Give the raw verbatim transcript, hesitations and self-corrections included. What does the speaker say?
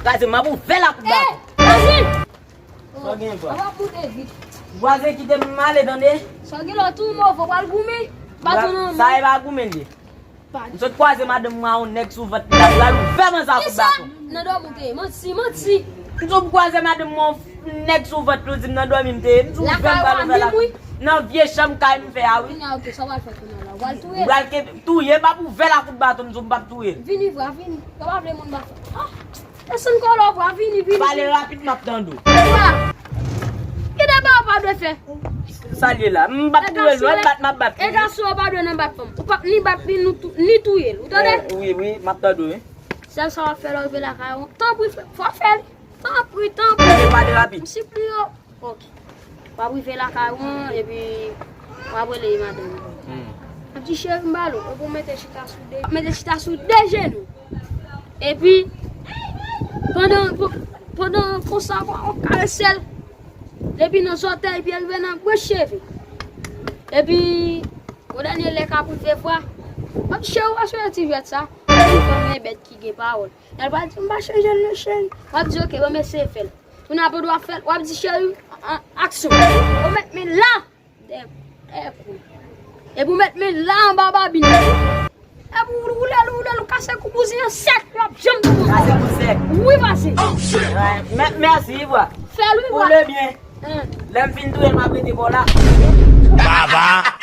Kraze, m ap ouvè lakou baton. Sa w gen, bwa? An ap moute vit. Vwazen, kite m ale, tande? Sa w gen lò tou move, w pral goumen. Baton nan men. Sa e pa goumen li ye. M sot kwaze madanm mwen a yon nèg sou vant li, la pral ouvè manzè a kout baton. Nan dòmi w te ye, manti, manti. M sot kwaze madanm mwen yon nèg sou vant li, di m nan dòmi m te ye. M di ouvè m pral ouvè la. Nan vye chanm kay m fè a wi. Kounye a, ok, sa w pral fè kounye a la? W pral touye l? M pral ke touye, m ap ouvè la kout baton, m di w m p ap touye l. Vini vwa, vini. Yo pa vle moun bat. Ah! Desann kò w la, vini, vini. Pale rapid, m ap tande w. Vwa. Ki deba w pa dwe fè? Sa l ye la? M p ap touye l non, e bat m ap bat li. E gason yo pa dwe nan bat fanm. Ou p ap ni bat li, ni tou-, ni touye l. Ou tande? Wi, wi, m ap tande w, wi. Sèl sa w ap fè lè w rive lakay ou, tanpri, fò w fè li. Tanpri, tanpri. Pale rapid. M sipliye w. Ok. W ap rive lakay ou an, epi w ap rele madanm ou. W ap di, "Cheri, m ba l ou." Epi w mete chita sou de, mete chita sou de jenou. Epi, pandan, pandan konsa, w ap karese l. Depi nan zòtèy, epi rive nan branch cheve. Epi, yon dènye lè k ap rive vwa, w ap di, "Cheri, w pa sonje ti jwèt sa?" Epi fanm nan bèt ki gen pawòl. Lè l pral di, "M pa chanje l non, cheri." W ap di, "Ok, ban m eseye fè l." Kounye a, pandan w ap fè l, w ap di, "Cheri, an, aksyon." Ou met men la dèyè, dèyè kou. Epi w met men la anba babin. Epi w woule l, woule l, ou kase kou bouzin an sèk, l ap janm tou. Kase kou sèk. Wi, pase. Mè-, mèsi, vwa. Fè l, wi, vwa. Pou le byen. Lè m fin touye l, m ap rete bò la. Baba.